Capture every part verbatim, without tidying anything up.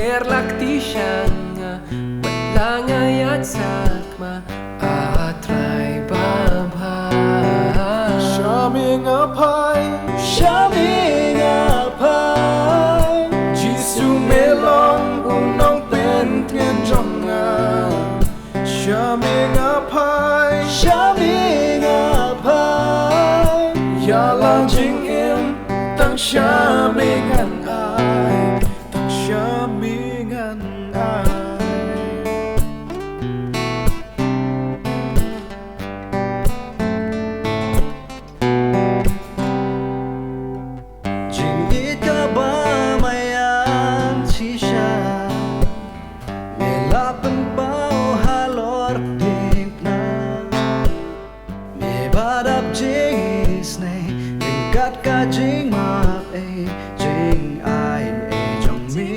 Ïarap ïa nga, wat la nga ïaid sakma, A Trai babha. Sha me nga phai, sha me nga phai. Jisu me long u nongpyntngen jong nga. Sha me nga phai, sha me nga phai. Ïa la jingim tang sha me ngan ai, tang sha me ngan ai. Jingïeit kaba maïan shisha, me la pynpaw halor diengphna. Me ba dap jingisynei ryngkat ka jingmap ei, jingai ei jong me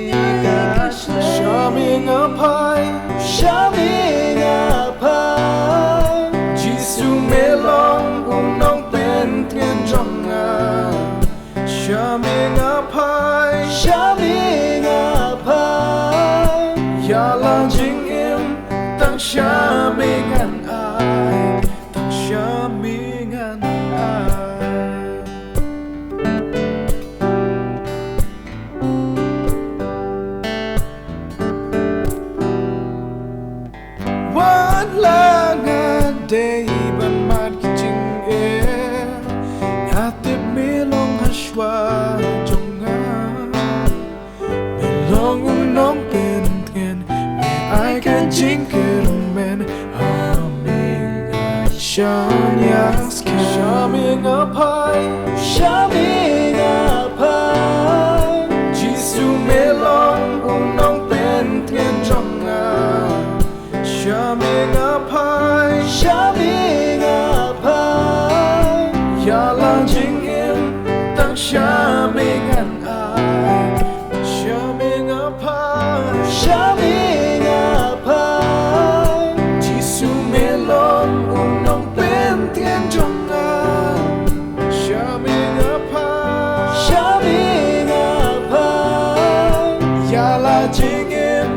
ka shlei. Sha me nga phai, sha me nga phai. Jisu me long u nongpyntngen jong nga. Sha me nga phai, sha me nga phai. Ïa la jingim tang sha me ngan ai, tang sha me ngan ai. Wat la nga dei ban mad ki jingeh, nga tip me long hashwa jong nga. Me long u nongpyntngen, me ai ka jingkyrmen ha me nga shaniah skhem. Sha me nga phai, sha me nga phai. Jisu me long u nongpyntngen jong nga. Sha me nga phai, sha me nga phai. Ïa la jingim tang sha me ngan ai, sha me nga phai, sha me nga phai. Jisu me long u nongpyntngen jong nga. Sha me nga phai, sha me nga phai. Ïa la jingim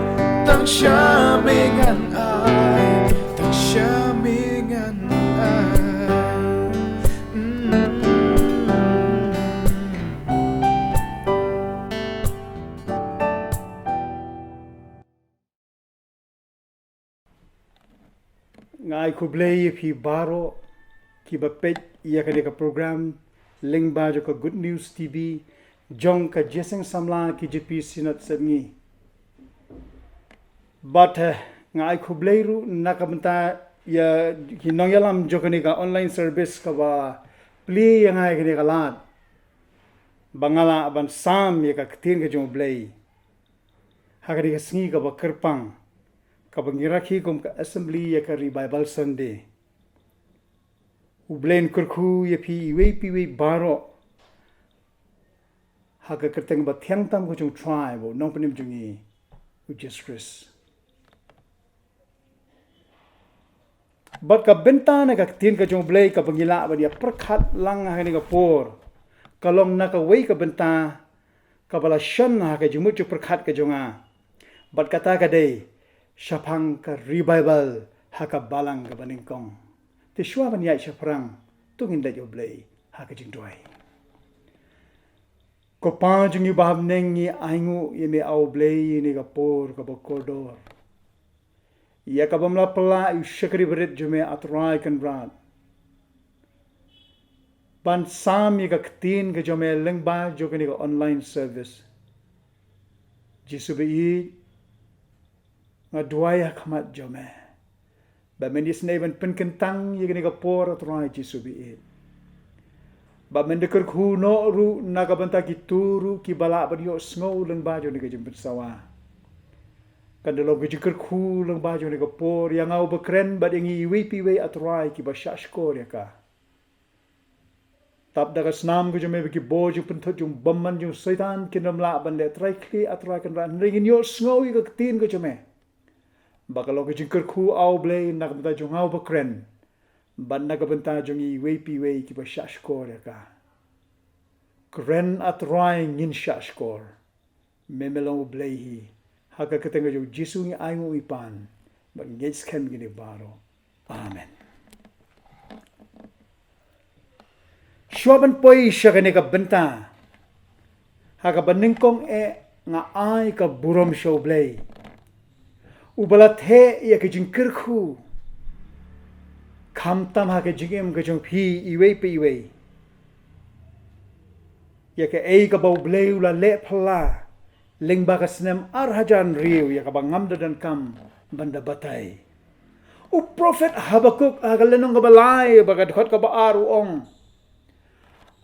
tang sha me ngan ai, tang sha me ngan ai. Mm. Nga ai khublei ïa phi baroh kiba peit ïa kane ka program lyngba jong ka Good News T V jong ka Jingïaseng Samla K J P Synod Sepngi. Bad, eh, nga ai khublei ruh na ka bynta ïa ki nongïalam jong kane ka online service kaba plie ïa nga ïa kane ka lad ba nga lah ban sam ïa ka ktien ka jong U Blei ha kane ka sngi kaba kyrpang, kaba ngi rakhe kum ka Assembly ïa ka Revival Sunday. U Blei un kyrkhu ïa phi iwei pa iwei baroh ha ka kyrteng ba thiang tam ka jong U Trai bad U Nongpynim jong ngi, U Jisu Khrist. Bad ka bynta na ka ktien ka jong U Blei kaba ngi lah ban ïa pyrkhat lang ha kane ka por, ka long na kawei ka bynta kaba la shon ha ka jingmut jingpyrkhat ka jong nga. Bad kata ka dei shaphang ka revival ha ka balang kaba nyngkong. Te shuwa ban ïaid shaphrang, to ngin leit ïa U Blei ha ka jingduwai. Ko Pa jong ngi ba ha bneng, ngi ainguh ïa me, A U Blei, ïa kane ka por kaba kordor ïa kaba me la pynlah ïa u shakri barit jong me, A Trai Kynrad, ban sam ïa ka ktien ka jong me lyngba jong kane ka online service. Jisu baieit, nga duwai ha khmat jong me ba men isynei ban pynkyntang ïa kane ka por, A Trai Jisu baieit. Ba men da kyrkhu noh ruh na ka bynta kito ruh kiba lah ban ïohsngew lyngba jong kane ka jingpynsawa. Kan da long ka jingkyrkhu lyngba jong kane ka por ïa nga uba kren bad ïa ngi iwei pa iwei, A Trai, kiba shahshkor ïa ka. Dap da ka snam ka jong me ba ki bor jong u pynthut jong u bymman jong u Soitan kin ym lah ban leh trai khlieh, A Trai Kynrad, hynrei ngin ïohsngew ïa ka ktien ka jong me. Ba ka long ka jingkyrkhu, A U Blei, na ka bynta jong nga uba kren bad na ka bynta jong ngi iwei pa iwei kiba shahshkor ïa ka. Kren, A Trai, ngin shahshkor. Me, me long U Blei hi. Ha ka kyrteng ka jong u Jisu ngi ai nguh ngi pan bad ngi ngeit skhem kine baroh. Amen. Shuwa ban poi sha kane ka bynta, ha kaba nyngkong eh nga ai ka burom sha U Blei, uba la theh ïa ka jingkyrkhu, khamtam ha ka jingim ka jong phi iwei pa iwei, ïa kaei kaba U Blei u la leh phylla lyngba ka snem ar hajar hynriew, ïa kaba ngam da donkam ban da batai. U prophet Habakuk ha ka lynnong kaba lai bad ka dkhot kaba ar u ong: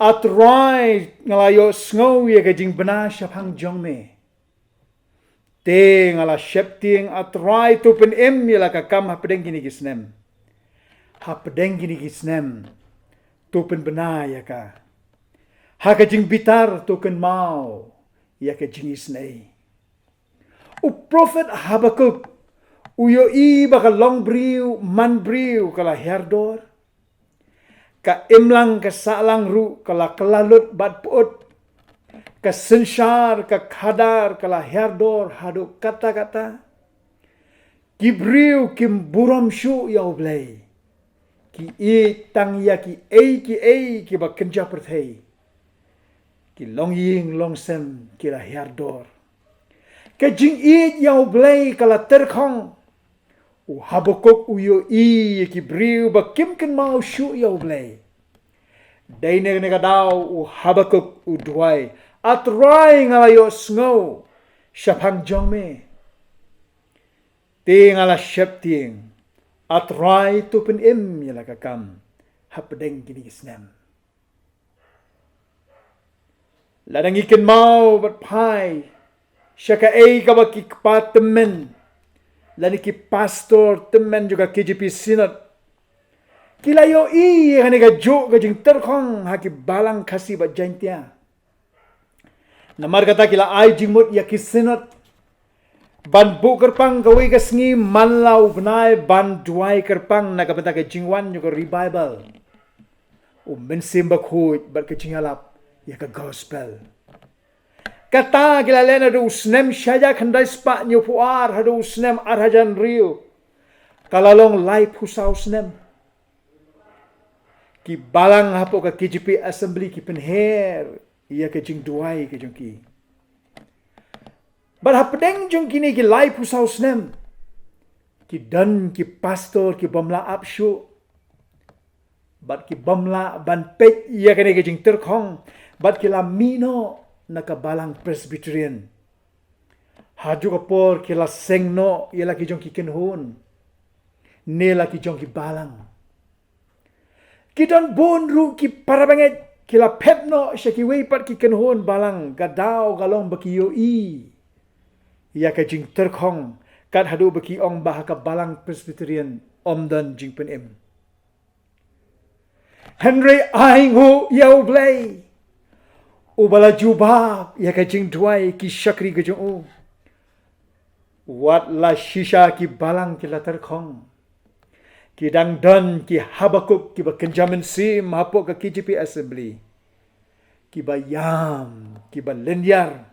A Trai, nga la ïohsngew ïa ka jingbna shaphang jong me. Te nga la sheptieng, A Trai, to pynim ïa la ka kam hapdeng kine ki snem. Hapdeng kine ki snem to pynbna ïa ka. Ha ka jingbitar to kynmaw ïa ka jingisynei. U prophet Habakuk u ïohi ba ka longbriew manbriew ka la hiar dor. Ka imlang ka sahlang ruh ka la kylla lut bad pyut. Ka synshar, ka khadar ka la hiar dor haduh katta katta. Ki briew kim burom shuh ïa U Blei. Ki ïeit tang ïa kiei kiei kiba kynja pyrthei. Ki longïing longsem ki la hiar dor. Ka jingïeit ïa U Blei ka la tyrkhong. U Habakuk u ïohi ïa ki briew ba kim kynmaw shuh ïa U Blei. Dei na kane ka daw u Habakuk u duwai: A Trai, nga la ïohsngew shaphang jong me. Te nga la sheptieng, A Trai, to pynim ïa la ka kam hapdeng kine ki snem. Lada ngi kynmaw bad phai sha kaei kaba ki kpa tymmen lane ki pastor tymmen jong ka K J P Synod ki la ïohi ïa kane kajuh ka jingtyrkhong ha ki balang Khasi bad Jaiñtia. Namar kata ki la ai jingmut ïa ki Synod ban buh kyrpang kawei ka sngi man la u bnai ban duwai kyrpang na ka bynta ka jingwan jong ka revival, U Mynsiem Bakhuid bad ka jingïalap ïa ka gospel. Kata ki la leh naduh u snem shajah khyndai spah hynñiewphew ar haduh u snem ar hajar hynriew. Ka la long laiphew saw snem. Ki balang hapoh ka K J P Assembly ki pynher ïa ka jingduwai ka jong ki. Bad hapdeng jong kine ki laiphew saw snem, ki don ki pastor ki bym lah ap shuh bad ki bym lah ban peit ïa kane ka jingtyrkhong, bad ki la mih noh na ka balang Presbyterian. Haduh ka por ki la seng noh ïa la ki jong ki kynhun ne la ki jong ki balang. Ki don bun ruh ki parabangeit ki la phet noh sha kiwei pat ki kynhun balang, ka daw ka long ba ki ïohi ïa ka jingtyrkhong, kat haduh ba ki ong ba ha ka balang Presbyterian ym don jingpynim. Hynrei ai nguh ïa U Blei, uba la jubab ïa ka jingduwai ki shakri ka jong u. Wat la shisha ki balang ki la tyrkhong, ki dang don ki Habakuk kiba kynja mynsiem hapoh ka K J P Assembly, kiba ïam, kiba lynñiar,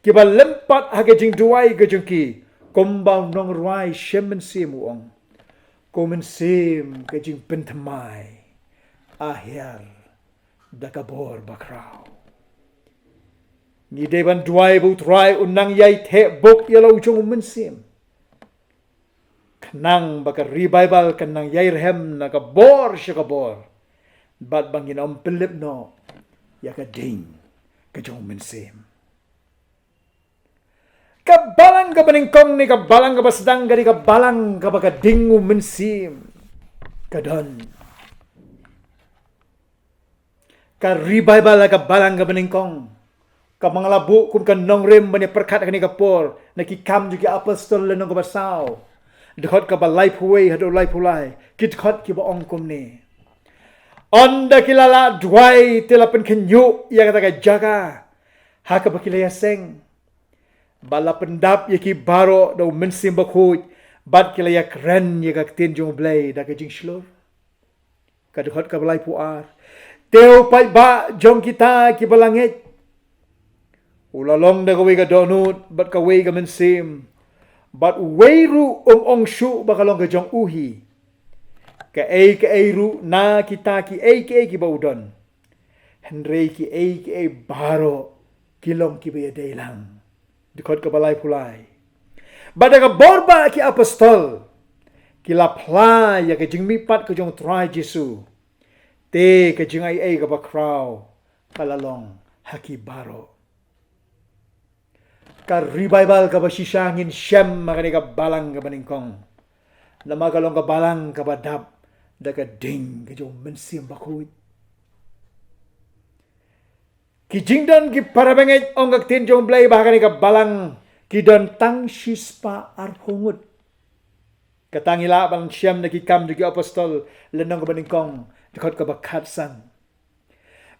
kiba lympat ha ka jingduwai ka jong ki, kumba u nongrwai Shem Mynsiem u ong: Ko Mynsiem ka jingpynthymmai, a hiar da ka bor bakhraw. Ngi dei ban duwai ba U Trai un nang ïai theh buk ïa la u jong U Mynsiem, khnang ba ka revival kan nang ïai rhem na ka bor sha ka bor, bad ba ngin ym pynlip noh ïa ka ding ka jong U Mynsiem. Ka balang kaba nyngkong ne ka balang kaba sdang ka dei ka balang kaba ka ding U Mynsiem ka don. Ka revival ha ka balang kaba nyngkong, kaba nga la buh kum ka nongrim ban ïa pyrkhat ha kane ka por na Ki Kam jong ki Apostol lynnong kaba saw, dkhot kaba laiphew wei haduh laiphew lai, ki dkhot kiba ong kumne: Ynda ki la lah duwai te la pynkhynñiuh ïa kata ka jaka ha kaba ki la ïaseng, bad la pyndap ïa ki baroh da U Mynsiem Bakhuid, bad ki la ïakren ïa ka ktien jong U Blei da ka jingshlur. Ka dkhot kaba laiphew ar: Te u paidbah jong kita kiba la ngeit u la long da kawei ka dohnud bad kawei ka mynsiem, Bad uwei ruh um ong shuh ba ka long ka jong u hi. Kaei kaei ruh na kita kiei kiei kiba u don. Hynrei kiei kiei baroh ki long kiba ïadei lang. Dkhot kaba laiphew lai. Bad da ka bor ba ki apostol ki la phla ïa ka jingmihpat ka jong u Trai Jisu. Te ka jingaiei kaba khraw ka la long ha ki baroh. Ka revival kaba shisha ngin shem ha kane ka balang kaba nyngkong. Namar ka long ka balang kaba dap da ka ding ka jong u Mynsiem Bakhuid. Ki jingdon ki parabangeit, ong ka ktien jong u Blei ba ha kane ka balang ki don tang shispah arphew ngut. Kata ngi lah ban shem na Ki Kam jong ki Apostol lynnong kaba nyngkong, dkhot kaba khatsan.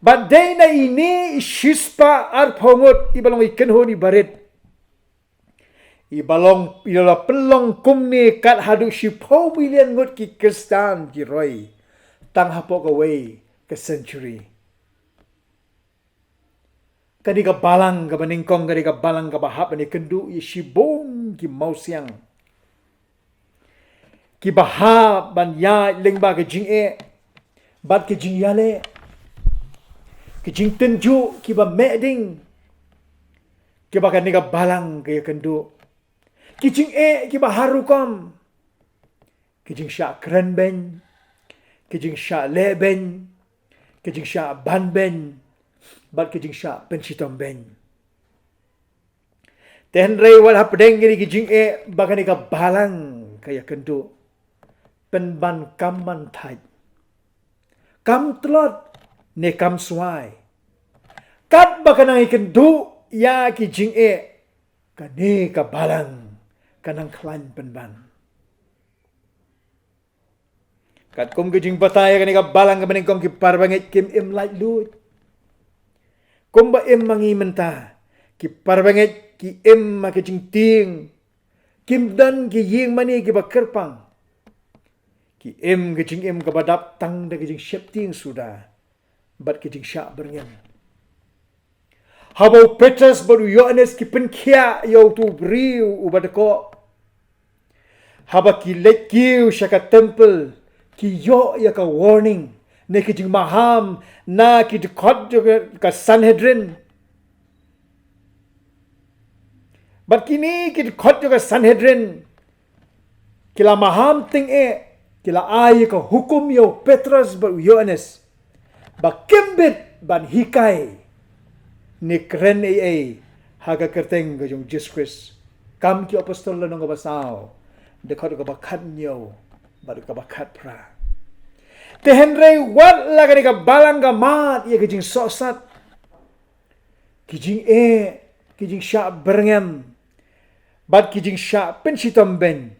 Bad dei na ine i shispah arphew ngut iba long i kynhun iba rit, iba long, iba la pynlong kumne kat haduh shiphew million ngut ki Khristan ki roi tang hapoh kawei ka century. Kane ka balang kaba nyngkong ka dei ka balang kaba hap ban ïakynduh ïa shibun ki mawsiang kiba hap ban ïaid lyngba ka jingeh bad ka jingïaleh, ka jingtynjuh kiba meh ding, kiba kane ka balang ka ïakynduh, ki jingeh kiba har rukom, ki jingshah kren beiñ, ki jingshah leh beiñ, ki jingshah ban beiñ, bad ki jingshah pynshitom beiñ. Te hynrei wat hapdeng kine ki jingeh ba kane ka balang ka ïakynduh, pynban kam man thait, kam tlot ne kam swai. Katba ka nang ïakynduh ïa ki jingeh, kane ka balang ka nang khlaiñ pynban. Katkum ka jingbatai ha kane ka balang kaba nyngkong, ki parabangeit kim im laitluid. Kumba im ma ngi mynta, ki parabangeit ki im ha ka jingtieng. Kim don ki ïing mane kiba kyrpang. Ki im ka jingim kaba dap tang da ka jingsheptieng suda bad ka jingshah byrngem. Haba u Petros bad u Ïoannis ki pynkhiah ïa uto u briew uba dkoh, haba ki leit kiew sha ka temple, ki ïoh ïa ka warning ne ka jingmaham na ki dkhot jong ka Sanhedrin. Bad kine ki dkhot jong ka Sanhedrin ki la maham tyngeh, ki la ai ka hukum ïa u Petros bad u Ïoannis ba kim bit ban hikai ne kren ei ei ha ka kyrteng ka jong u Jisu Khrist. Kam ki Apostol lynnong kaba saw, dkhot kaba khathynñiew bad kaba khatphra. Te hynrei wat la kane ka balang ka mad ïa ka jingsohsat, ki jingeh, ki jingshah byrngem bad ki jingshah pynshitom beiñ,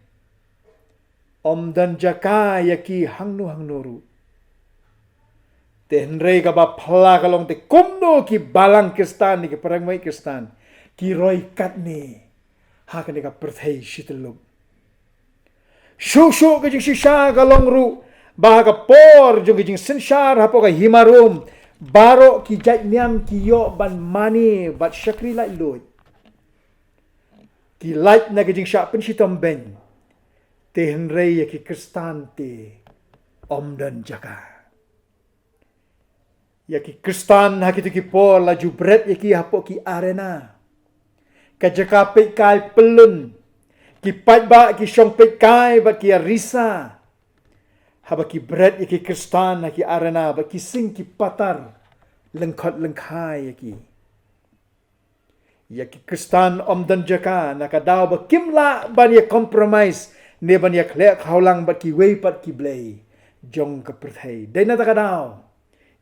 ym don jaka ïa ki hangno hangno ruh. Te hynrei kaba phylla ka long te kumno ki balang Khristan ne ki parabangeit Khristan ki roi katne ha kane ka pyrthei shityllup. Shuh shuh ka jingshisha ka long ruh ba ha ka por jong ka jingsynshar hapoh ka hima Rom, baroh ki jait niam ki ïoh ban mane bad shakri laitluid. Ki lait na ka jingshah pynshitom beiñ. Te hynrei ïa ki Khristan te ym don jaka. Ïa ki Khristan ha kito ki por la ju bret ïa ki hapoh ki arena, ka jaka peitkai pyllun, ki paidbah ki shong peitkai bad ki ïarisa. Haba ki bret ïa ki Khristan ha ki arena bad ki sing ki patar, lyngkhot lyngkhai ïa ki. Ïa ki Khristan ym don jaka na ka daw ba kim lah ban ïa compromise ne ban ïa khleh khawlang bad kiwei pat ki blei jong ka pyrthei. Dei na kata ka daw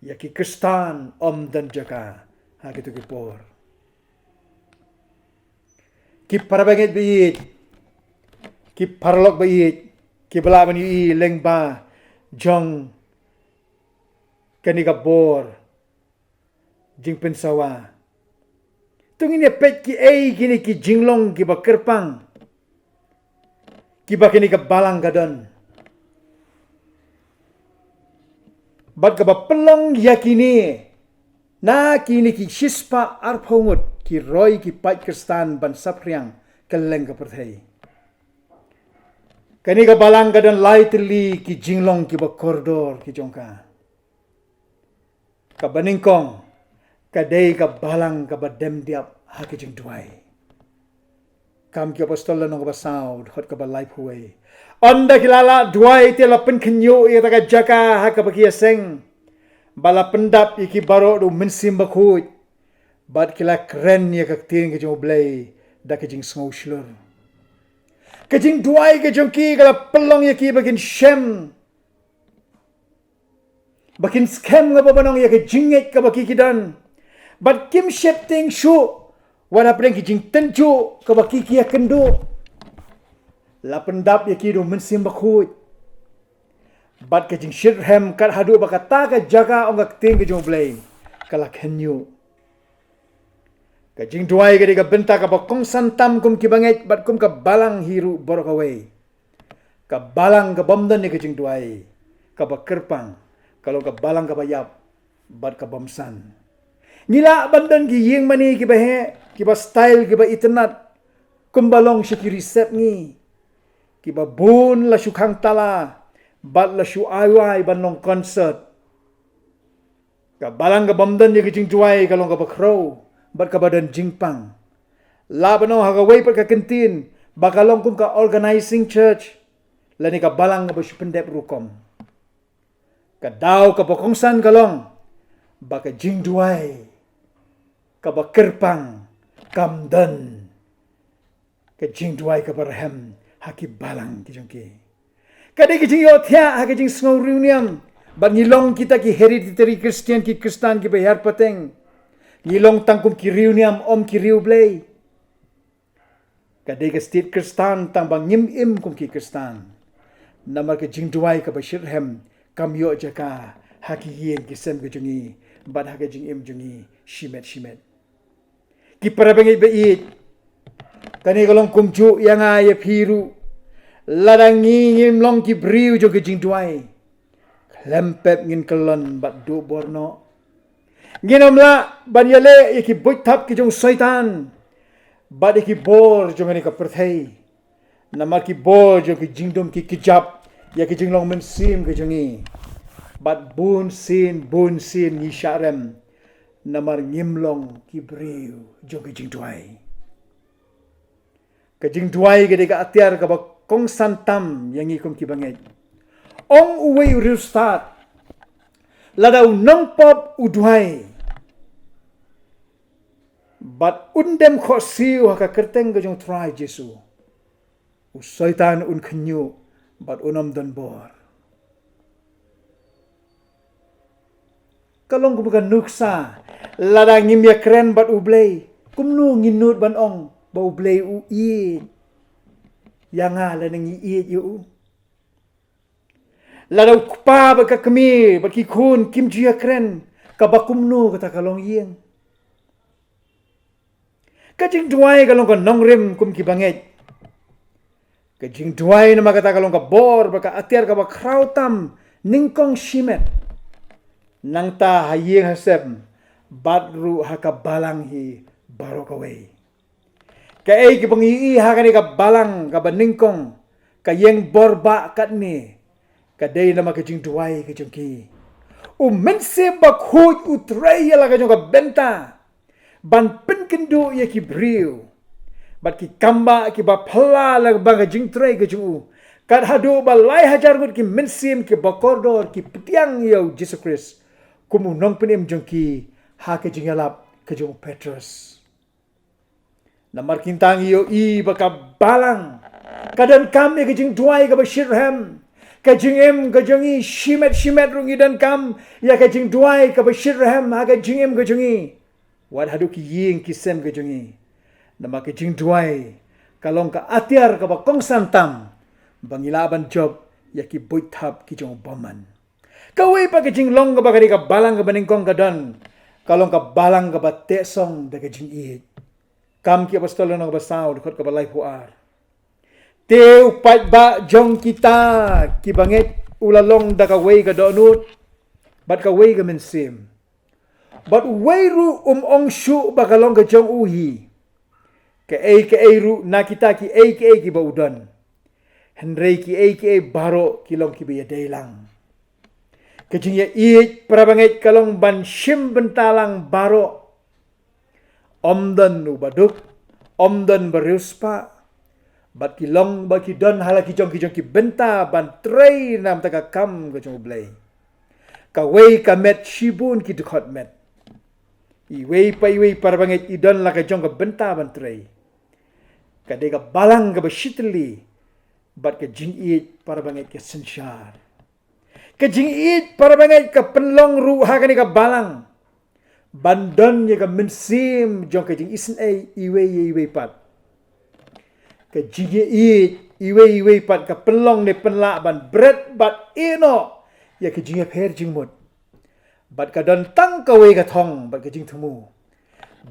ïa ki Khristan ym don jaka ha kito ki por. Ki parabangeit ba ïeit, ki paralok ba ïeit, kiba lah ban ïohi lyngba jong kane ka bor jingpynsawa. To ngin ïa peit kiei kine ki jinglong kiba kyrpang kiba kane ka balang ka don, bad kaba pynlong ïa kine, na kine ki shispah arphew ngut ki roi ki paid Khristan ban saphriang kylleng ka pyrthei. Kane ka balang ka don lai tylli ki jinglong kiba kordor ki jong ka. Kaba nyngkong, ka dei ka balang kaba dem diap ha ka jingduwai. Kam ki Apostol lynnong kaba saw, dkhot kaba laiphew wei. Ynda ki la lah duwai te la pynkhynñiuh ïa kata ka jaka ha kaba ki ïaseng. Ba la pyndap ïa ki baroh da u Mynsiem Bakhuid. Bad ki la kren ïa ka ktien ka jong U Blei da ka jingsngew shlur. Ka jingduwai ka jong ki ka la pynlong ïa ki ba kin shem, ba kin skhem, nga ba ban ong, ïa ka jingngeit kaba ki ki don. Bad kim sheptieng shuh wat hapdeng ka jingtynjuh kaba ki ki ïakynduh. La pyndap ïa ki da u Mynsiem Bakhuid. Bad ka jingshitrhem kat haduh ba kata ka jaka, ong ka ktien ka jong U Blei, ka la khynñiuh. Ka jingduwai ka dei ka bynta kaba kongsan tam kum ki bangeit bad kum ka balang hi ruh baroh kawei. Ka balang ka bym don ïa ka jingduwai kaba kyrpang, ka long ka balang kaba ïap bad ka bym san. Ngi lah ban don ki ïing mane kiba heh, kiba style, kiba itynnad, kumba long sha ki ri sepngi, kiba bun la shu khang tala bad la shu ai wai ban long concert. Ka balang ka bym don ïa ka jingduwai ka long kaba khrew bad kaba don jingpang. Lah ban ong ha kawei pat ka kyntien ba ka long kum ka organizing church, lane ka balang kaba shu pyndep rukom. Ka daw kaba kongsan ka long ba ka jingduwai kaba kyrpang kam don. Ka jingduwai kaba rhem ha ki balang ki jong ki. Ka dei ka jingïohthiah ha ka jingsngew riewniam. Bad ngi long kita ki hereditary Christian, ki Khristan kiba hiar pateng. Ngi long tang kum ki riewniam, ym ki riewblei. Ka dei ka state Khristan tang ba ngim im kum ki Khristan. Namar ka jingduwai kaba shitrhem kam ïoh jaka ha ki ïing ki sem ka jong ngi bad ha ka jingim jong ngi shimet shimet. Ki para bangeit ba ïeit, kane ka long kumjuh ïa nga ïa phi ruh. Lada ngi ngim long ki briew jong ka jingduwai, khlem pep ngin kyllon bad duh bor noh. Ngin ym lah ban ïaleh ïa ki buit thap ki jong Soitan bad ïa ki bor jong kane ka pyrthei. Namar ki bor jong ki jingdum ki kjap ïa ki jinglong mynsiem ki jong ngi. Bad bun sien bun sien ngi shah rem namar ngim long ki briew jong ki jingduwai. Ka jingduwai ka dei ka atiar kaba kongsan tam ïa ngi kum ki bangeit. Ong uwei u riewstad, lada u nongpop u duwai bad un dem khohsiew ha ka kyrteng ka jong u Trai Jisu, u Soitan un khynñiuh bad un ym don bor. Ka long kum ka nuksa, lada ngim ïakren bad U Blei, kumno ngin nud ban ong ba U Blei u ïeit ïa nga lane ngi ïeit ïa u? Lada u kpa bad ka kmie bad ki khun kim ju ïakren, kaba kumno kata ka longïing? Ka jingduwai ka long ka nongrim kum ki bangeit. Ka jingduwai namar kata ka long ka bor bad ka atiar kaba khraw tam nyngkong shimet. Nangta ha ïing ha sem bad ruh ha ka balang hi baroh kawei. Kaei kaba ngi ïohi ha kane ka balang kaba nyngkong, ka ïeng bor bah katne, ka dei namar ka jingduwai ka jong ki. U Mynsiem Bakhuid u trei ïa la ka jong ka bynta ban pynkynduh ïa ki briew bad ki kambah kiba phylla lyngba ka jingtrei ka jong u. Kat haduh ba lai hajar ngut ki mynsiem kiba kordor ki pdiang ïa u Jisu Khrist kum u nongpynim jong ki ha ka jingïalap ka jong u Petros. Namar kata ngi ïohi ba ka balang ka donkam ïa ka jingduwai kaba shitrhem. Ka jingim ka jong ngi shimet shimet ruh ngi donkam ïa ka jingduwai kaba shitrhem ha ka jingim ka jong ngi. Wat haduh ki ïing ki sem ka jong ngi. Namar ka jingduwai ka long ka atiar kaba kongsan tam ba ngi lah ban jop ïa ki buit thap ki jong u bymman. Kawei pat ka jinglong kaba ka dei ka balang kaba nyngkong ka don, ka long ka balang kaba tehsong da ka jingïeit. Kam ki Apostol lynnong kaba saw, dkhot kaba laiphew ar. Te u paidbah jong kita ki bangeit u la long da kawei ka dohnud bad kawei ka mynsiem. Bad uwei ruh um ong shuh ba ka long ka jong u hi. Kaei kaei ruh na kita kiei kiei kiba u don, Hynrei kiei kiei baroh ki long kiba ïadei lang. Ka jingïaieit para bangeit ka long ban shim bynta lang baroh. Ym don uba duk, ym don ba riewspah. Bad ki long ba ki don ha la ki jong ki jong ki bynta ban trei namar ka kam ka jong U Blei. Kawei ka met shibun ki dkhot met. Iwei pa iwei para bangeit i don la ka jong ka bynta ban trei. Ka dei ka balang kaba shitylli, bad ka jingïeit para bangeit ka synshar. Ka jingïeit para bangeit ka pynlong ruh ha kane ka balang ban don ïa ka mynsiem jong ka jingisynei iwei ïa iwei pat. Ka jingïeit iwei ïa iwei pat ka pynlong ne pynlah ban bret bad ïehnoh ïa ka jingïapher jingmut. Bad ka don tang kawei ka thong bad ka jingthmu.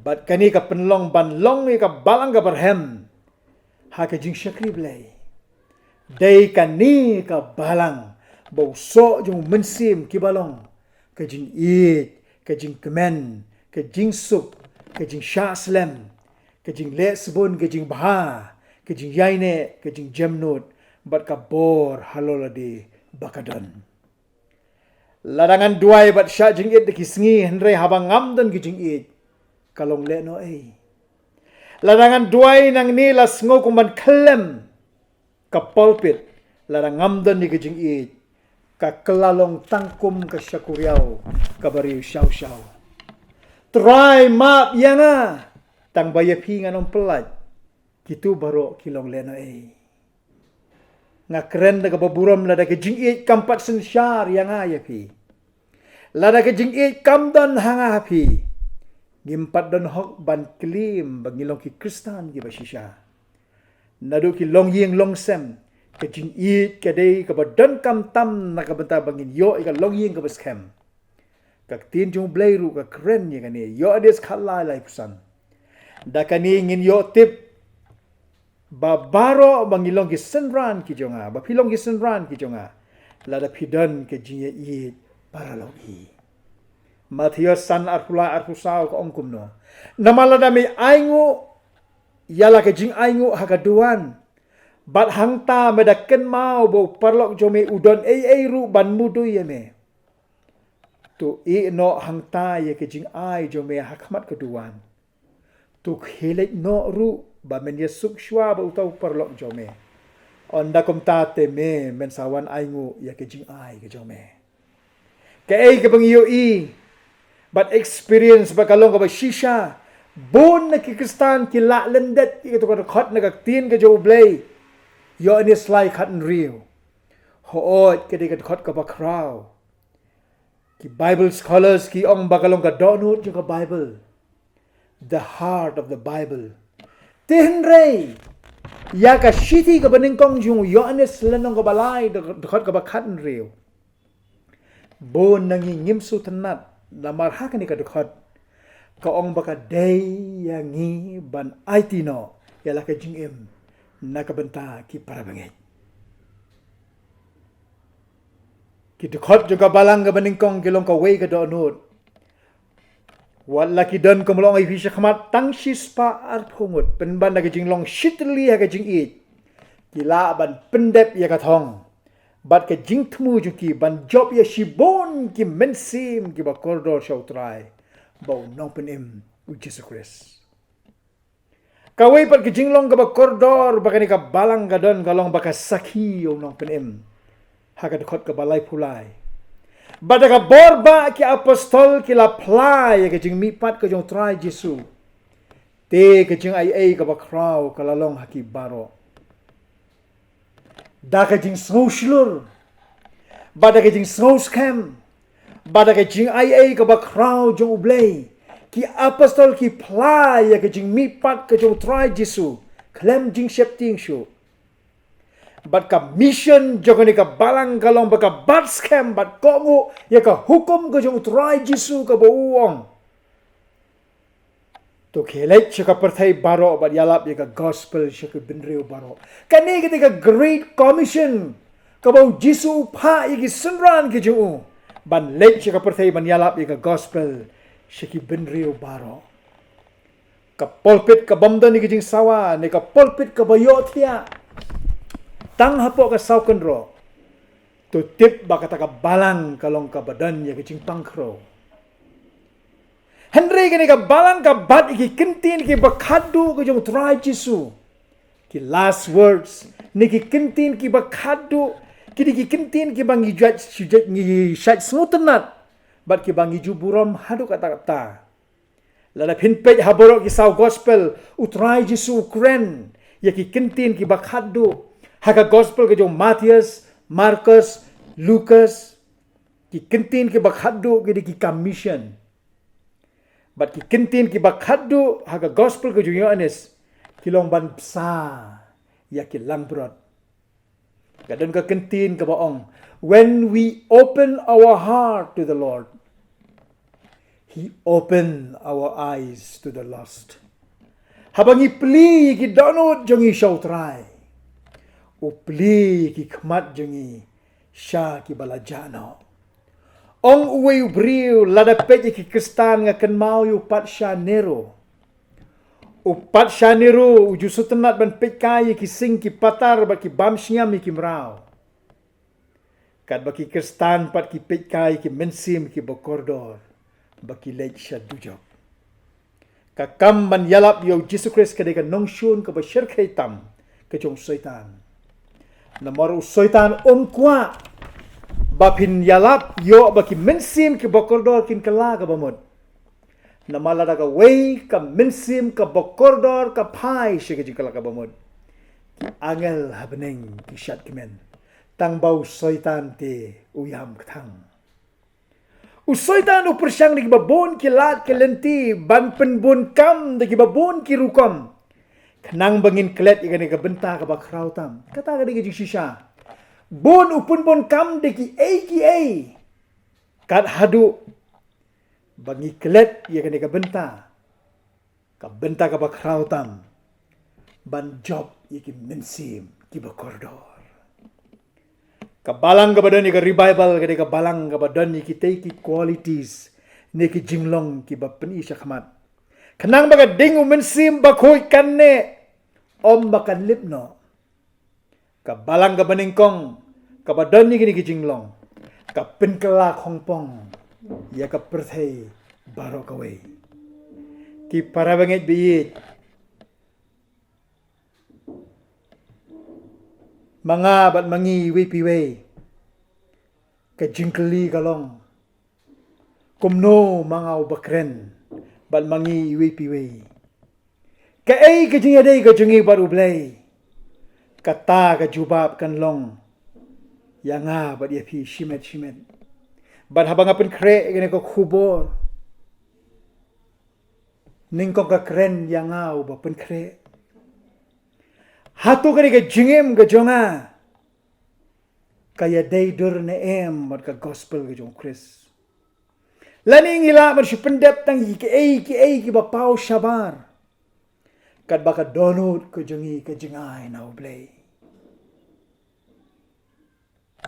Bad kane ka pynlong ban long ïa ka balang kaba rhem ha ka jingshakri Blei. Dei kane ka balang ba u soh jong u mynsiem kiba long ka jingïeit, ka jingkmen, ka jingsuk, ka jingshah slem, ka jingleh sbun, ka jingbha, ka jingïaineh, ka jingjemnud, bad ka bor halor lade ba ka don. Lada ngan duwai bad shah jingïeit da ki sngi, hynrei haba ngam don ki jingïeit, ka long lehnohei. Lada ngan duwai nangne la sngew kum ban khyllem ka pulpit, lada ngam don ïa ka jingïeit, ka kylla long tang kum ka shakuriaw kaba riew shaw shaw. Trai map ïa nga, tang ba ïa phi ngan ym pyllait. Kitu baroh ki long lehnohei. Nga kren da kaba burom lada ka jingïeit kam pat synshar ïa nga ïa phi. Lada ka jingïeit kam don ha nga ha phi, ngim pat don hok ban claim ba ngi long ki Khristan kiba shisha. Naduh ki longïing longsem, ka jingïeit ka dei kaba donkam tam na ka bynta ba ngin ïoh ïa ka longïing kaba skhem. Ka ktien jong U Blei ruh ka kren ïa kane, Ïoannis khatlai laiphew san. Da kane ngin ïoh tip ba baroh ba ngi long ki synran ki jong nga, ba phi long ki synran ki jong nga, lada phi don ka jingïaieit paralok hi. Mathaios san arphew lai arphew saw ka ong kumno: Namar lada me ainguh ïa la ka jingainguh ha ka duwan, bad hangta me da kynmaw ba u paralok jong me u don ei ei ruh ban mudui ïa me, to ïehnoh hangta ïa ka jingai jong me ha khmat ka duwan. To khie leit noh ruh ba men ïasuk shuwa bad uta u paralok jong me. Ynda kumta te me men sa wan ainguh ïa ka jingai ka jong me. Kaei kaba ngi ïohi bad experience ba ka long kaba shisha, bun na ki Khristan ki lah lyndet ïa kato ka dkhot na ka ktien ka jong U Blei. Ïoannis lai khathynriew. Hooid, ka dei ka dkhot kaba khraw. Ki Bible scholars ki ong ba ka long ka dohnud jong ka Bible, the heart of the Bible. Te hynrei ïa ka shithi kaba nyngkong jong u Ïoannis lynnong kaba lai, dkhot kaba khathynriew, bun na ngi ngim sngewtynnat namar ha kane ka dkhot ka ong ba ka dei ïa ngi ban aiti noh ïa la ka jingim na ka bynta ki para bangeit. Ki dkhot jong ka balang kaba nyngkong ki long kawei ka dohnud. Wat la ki don kum long ai phi shakhmat tang shispah arphew ngut, pynban da ka jinglong shitylli ha ka jingïeit, ki lah ban pyndep ïa ka thong bad ka jingthmu jong ki ban jop ïa shibun ki mynsiem kiba kordor sha U Trai bad U Nongpynim U Jisu Khrist. Kawei pat ka jinglong kaba kordor ba kane ka balang ka don ka long ba ka sakhi ïa U Nongpynim ha ka dkhot kaba laiphew lai. Bad da ka bor ba ki apostol ki la phla ïa ka jingmihpat ka jong U Trai Jisu, te ka jingaiei kaba khraw ka la long ha ki baroh. Da ka jingsngew shlur, bad da ka jingsngew skhem, bad da ka jingaiei kaba khraw jong U Blei, ki apostol ki phla ïa ka jingmihpat ka jong U Trai Jisu khlem jingsheptieng shuh. Bad ka mission jong kane ka balang ka long ba ka bat skhem bad kohnguh ïa ka hukum ka jong U Trai Jisu kaba u ong: To khie leit sha ka pyrthei baroh bad ïalap ïa ka gospel sha ki bynriew baroh. Kane ka dei ka Great Commission kaba U Jisu u phah ïa ki synran ki jong u ban leit sha ka pyrthei ban ïalap ïa ka gospel sha ki bynriew baroh. Ka pulpit kabym don ïa ka jingsawa ne ka pulpit kaba ïohthiah, Tang hapoh ka saw kynroh, to tip ba kata ka balang ka long kaba don ïa ka jingpang khrew. Hynrei kane ka balang ka bat ïa ki kyntien kiba khatduh ka jong u Trai Jisu. Ki last words, ne ki kyntien kiba khatduh, ki dei ki kyntien kiba ngi jait, ngi shait sngewtynnat, bad kiba ngi ju burom haduh katta katta. Lada phin peit ha baroh ki saw gospel, u Trai Jisu u kren ïa ki kyntien kiba khatduh. Ha ka gospel ka jong Matthias, Markus, Lukas, ki kyntien kiba khatduh ki dei ki commission. Bad ki kyntien kiba khatduh ha ka gospel ka jong u Ïoannis, ki long ban bsa ïa ki langbrot. Ka don ka kyntien kaba ong, "When we open our heart to the Lord, He open our eyes to the lost." Haba ngi plie ïa ki dohnud jong ngi sha u Trai, u plie ïa ki khmat jong ngi sha kiba la jah noh. Ong uwei u briew, lada peit ïa ki Khristan, nga kynmaw ïa u patsha Nero. U patsha Nero u ju sngewtynnat ban peitkai ïa ki sing ki patar bad ki bam shngiam ïa ki mraw. Katba ki Khristan pat ki peitkai ïa ki mynsiem kiba kordor, ba ki leit sha dujok. Ka kam ban ïalap ïa u Jisu Khrist ka dei ka nongshun kaba shyrkhei tam ka jong u Soitan. Namar u Soitan um kwah ba phin ïalap ïoh ba ki mynsiem kiba kordor kin kylla kaba mut. Namar lada kawei ka mynsiem kaba kordor ka phai sha ka jingkylla kaba mut, ki angel ha bneng ki shad kmen. Tang ba u Soitan te u ïam kthang. U Soitan u pyrshang da kiba bun ki lad ki lynti ban pynbun kam da kiba bun ki rukom, khnang ba ngin klet ïa kane ka bynta kaba khraw tam. Kata ka dei ka jingshisha. Bun u pynbun kam da kiei kiei, kat haduh ba ngi klet ïa kane ka bynta, ka bynta kaba khraw tam, ban jop ïa ki mynsiem kiba kordor. Ka balang kaba don ïa ka revival ka dei ka balang kaba don ïa kitei ki qualities, ne ki jinglong kiba pyni shakhmat, khnang ba ka ding u Mynsiem Bakhuid kan neh, ym ba kan lip noh. Ka balang kaba nyngkong kaba don ïa kine ki jinglong, ka pynkylla khongpong ïa ka pyrthei baroh kawei. Ki para bangeit ba ïeit, ma nga bad ma ngi iwei pa iwei, ka jingkylli ka long, kumno ma nga uba kren bad ma ngi iwei pa iwei? Kaei ka jingïadei ka jong ngi bad U Blei? Kata ka jubab kan long ïa nga bad ïa phi shimet shimet. Bad haba nga pynkhreh ïa kane ka khubor, nyngkong ka kren ïa nga uba pynkhreh. Hato kane ka jingim ka jong nga ka ïadei dur ne em bad ka gospel ka jong U Khrist? Lane ngi lah ban shu pyndep tang ïa kiei kiei kiba paw shabar, katba ka dohnud ka jong ngi ka jingai na U Blei?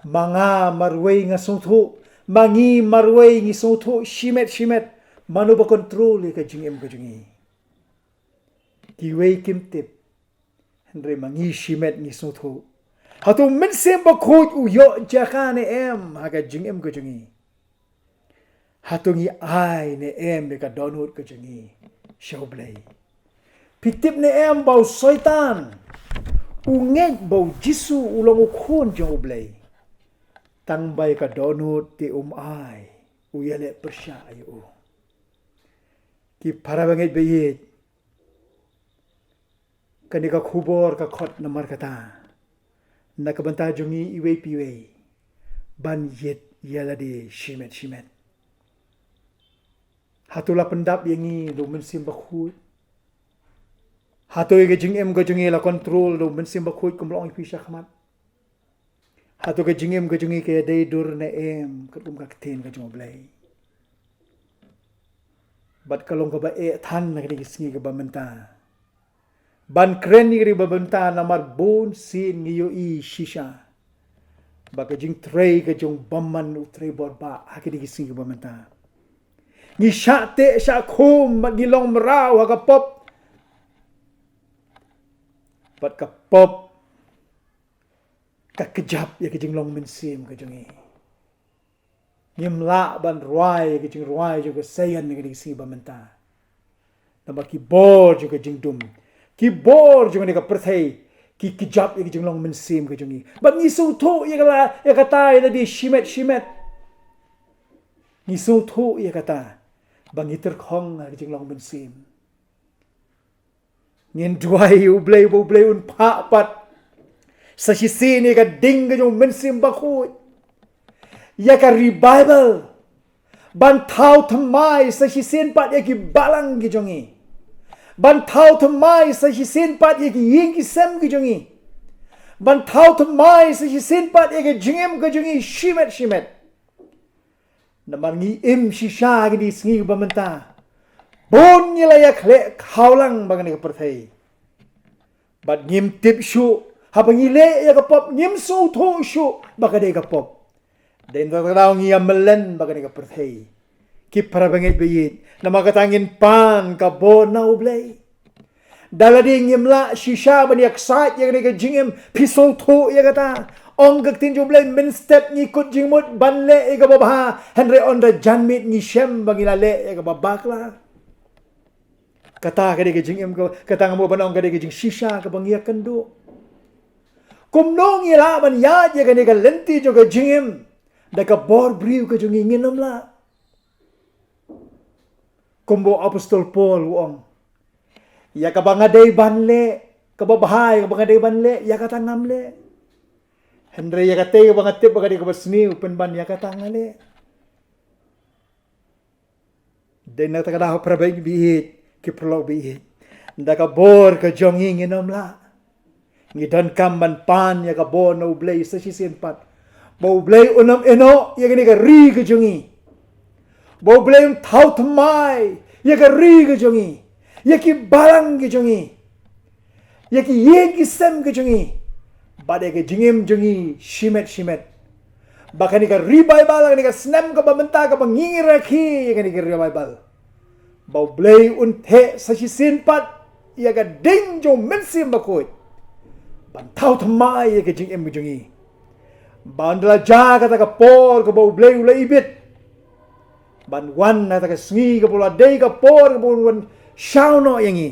Ma nga marwei nga sngewthuh, ma ngi marwei ngi sngewthuh shimet shimet mano ba control ïa ka jingim ka jong ngi. Kiwei kim tip, hynrei ma ngi shimet ngi sngewthuh. Hato u Mynsiem Bakhuid u ïoh jaka ne em ha ka jingim ka jong ngi? Hato ngi ai ne em ïa ka dohnud ka jong ngi sha U Blei? Phi tip ne em ba u Soitan u ngeit ba U Jisu u long u Khun jong U Blei, tang ba ïa ka dohnud te um ai, u ïaleh pyrshah ïa u. Ki para bangeit ba ïeit, kane ka khubor ka khot namar kata, na ka bynta jong ngi iwei pa iwei, ban ïit ïa lade shimet shimet. Hato la pyndap ïa ngi da u Mynsiem Bakhuid? Hato ïa ka jingim ka jong ngi la control da u Mynsiem Bakhuid kumba la ong ïa phi shakhmat? Hato ka jingim ka jong ngi ka ïadei dur ne em katkum ka ktien ka jong U Blei? Bad ka long kaba eh than na kine ki sngi kiba mynta ban kren ïa kine kiba mynta, namar bun sien ngi ïohi shisha ba ka jingtrei ka jong u bymman u trei bor bha ha kine ki sngi kiba mynta. Ngi shah teh shah khum bad ngi long mraw ha ka pop. Bad ka pop ka kjap ïa ka jinglong mynsiem ka jong ngi. Ngim lah ban rwai ïa ka jingrwai jong ka Seion ha kane ka sngi ba mynta. Namar ki bor jong ka jingdum, ki bor jong kane ka pyrthei, ki kjap ïa ka jinglong mynsiem ka jong ngi. Bad ngi sngewthuh ïa ka la, ïa kata ïa lade shimet shimet. Ngi sngewthuh ïa kata ba ngi tyrkhong ha ka jinglong mynsiem. Ngin duwai ïa U Blei ba U Blei un phah pat sa shisien ïa ka ding ka jong U Mynsiem Bakhuid, ïa ka revival, ban thaw thymmai sa shisien pat ïa ki balang ki jong ngi, ban thaw thymmai sa shisien pat ïa ki ïing ki sem ki jong ngi, ban thaw thymmai sa shisien pat ïa ka jingim ka jong ngi shimet shimet. Namar ngi im shisha ha kine ki sngi ba mynta, bun ngi la ïakhleh khawlang bad kane ka pyrthei. Bad ngim tip shuh, haba ngi leh ïa ka pop ngim sngewthuh shuh ba ka dei ka pop. Dei na kata ka daw ngi ïa mlien bad kane ka pyrthei. Ki para bangeit ba ïeit, namar kata ngin pan ka bor na U Blei. Da lade ngim lah shisha ban ïaksaid ïa kane ka jingim, phi sngewthuh ïa kata. Ong ka ktien jong U Blei, mynstep ngi kut jingmut ban leh ïa kaba bha, hynrei ynda jan miet ngi shem ba ngi la leh ïa kaba bakla. Kata ka dei ka jingim ka, kata nga mut ban ong ka dei ka jingshisha kaba ngi ïakynduh. Kumno ngi lah ban ïaid ïa kane ka lynti jong ka jingim da ka bor briew ka jong ngi? Ngin ym lah. Kumba u Apostol Paul u ong, ïa kaba nga dei ban leh, kaba bha ïa kaba nga dei ban leh, ïa kata ngam leh. Hynrei ïa kata kaba nga tip ba ka dei kaba sniew, pynban ïa kata nga leh. Dei na kata ka daw para bangeit ba ïeit, ki paralok ba ïeit, da ka bor ka jong ngi ngin ym lah. Ngi donkam ban pan ïa ka bor na U Blei sa shisien pat, ba U Blei un ym ïehnoh ïa kane ka ri ka jong ngi, ba U Blei un thaw thymmai ïa ka ri ka jong ngi, ïa ki balang ki jong ngi, ïa ki ïing ki sem ki jong ngi, bad ïa ka jingim jong ngi shimet shimet. Ba kane ka revival, kane ka snem kaba mynta kaba ngi rakhe ïa kane ka revival, ba U Blei un theh sa shisien pat ïa ka ding jong U Mynsiem Bakhuid ban thaw thymmai ïa ka jingim ka jong ngi. Ba ynda la jia kata ka por kaba U Blei u la ibit ban wan, na kata ka sngi kaba u la dei ka por kaba un wan shaw noh ïa ngi,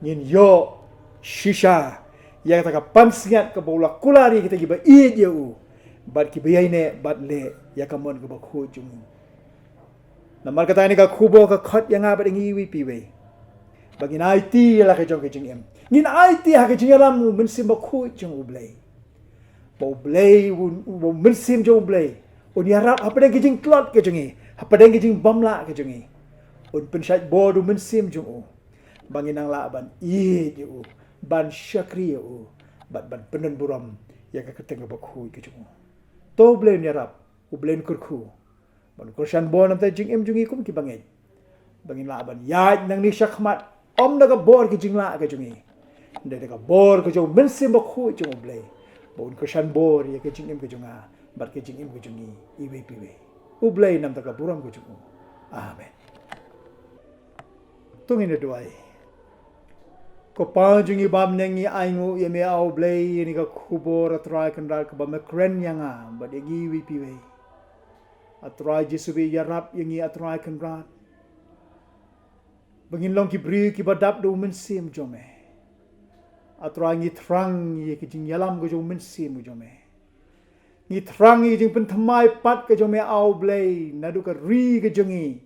ngin ïoh shisha ïa kata ka pansngiat kaba u la kular ïa kita kiba ïeit ïa u bad kiba ïaineh bad leh ïa ka mon kaba khuid jong u. Namar kata kane ka khubor ka khot ïa nga bad ïa ngi iwei pa iwei ba ngin aiti ïa la ka jong ka jingim, ngin aiti ha ka jingïalam U Mynsiem Bakhuid jong U Blei. Ba U Blei, U, U Mynsiem jong U Blei un ïarap hapdeng ka jingtlot ka jong ngi, hapdeng ka jingbymlah ka jong ngi. Un pynshait bor da U Mynsiem jong u ba ngin nang lah ban ïeit ïa u, ban shakri ïa u, bad ban pyndonburom ïa ka kyrteng kaba khuid ka jong u. To U Blei un ïarap, U Blei un kyrkhu ban kyrshan bor na ka bynta jingim jong ngi kum ki bangeit, ba ngin lah ban ïaid nangne shakhmat, ym da ka bor ka jinglah ka jong ngi, hynrei da ka bor ka jong U Mynsiem Bakhuid jong U Blei, ba un kyrshan bor ïa ka jingim ka jong nga bad ka jingim ka jong ngi iwei pa iwei. U Blei un ïarap da ka burom ka jong u. Amen. To ngin ïa duwai. Ko Pa jong ngi ba ha bneng, ngi ainguh ïa me, A U Blei, ïa kane ka khubor, A Trai Kynrad, kaba me kren ïa nga bad ïa ngi iwei pa iwei. A Trai Jisu, ïarap ïa ngi, A Trai Kynrad, ba ngin long ki briew kiba dap da U Mynsiem jong me. A Trai, ngi thrang ïa ka jingïalam ka jong U Mynsiem jong me. Ngi thrang ïa ka jingpynthymmai pat ka jong me, A U Blei, naduh ka ri ka jong ngi,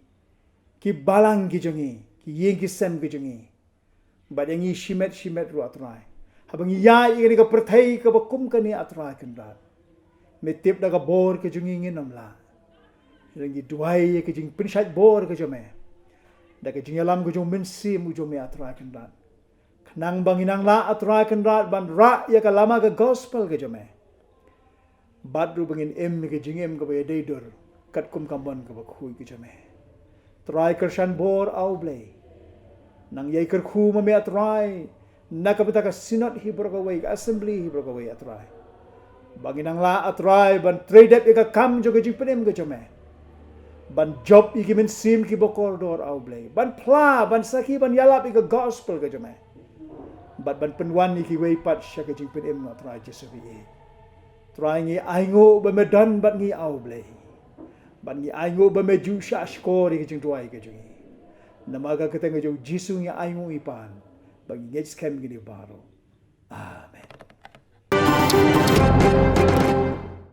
ki balang ki jong ngi, ki ïing ki sem ki jong ngi, bad ïa ngi shimet shimet ruh, A Trai. Haba ngi ïaid ïa kane ka pyrthei kaba kum kane, A Trai Kynrad, me tip da ka bor ka jong ngi ngin ym lah. Ngi duwai ïa ka jingpynshait bor ka jong me da ka jingïalam ka jong U Mynsiem u jong me, A Trai Kynrad, khnang ba ngin nang lah, A Trai Kynrad, ban rah ïa ka lama ka gospel ka jong me, bad ruh ba ngin im ïa ka jingim kaba ïadei dur katkum ka mon kaba khuid ka jong me. Trai, kyrshan bor, A U Blei. Nang ïai kyrkhu ma me, A Trai, na ka bynta ka synod hi baroh kawei, ka assembly hi baroh kawei, A Trai, ba ngin nang lah, A Trai, ban trei dep ïa ka kam jong ka jingpynim ka jong me, ban jop ïa ki mynsiem kiba kordor, A U Blei, ban phla, ban sakhi, ban ïalap ïa ka gospel ka jong me, bad ban pynwan ïa kiwei pat sha ka jingpynim, A Trai Jisu, ïa Trai, ngi ainguh ba me don bad ngi, A Blei, bad ngi ainguh ba me ju shah shkor ïa ka jingduwai ka jong ngi. Namar ka kyrteng ka jong u Jisu ngi ainguh ngi pan, ba ngi ngeit skhem kine baroh. Amen.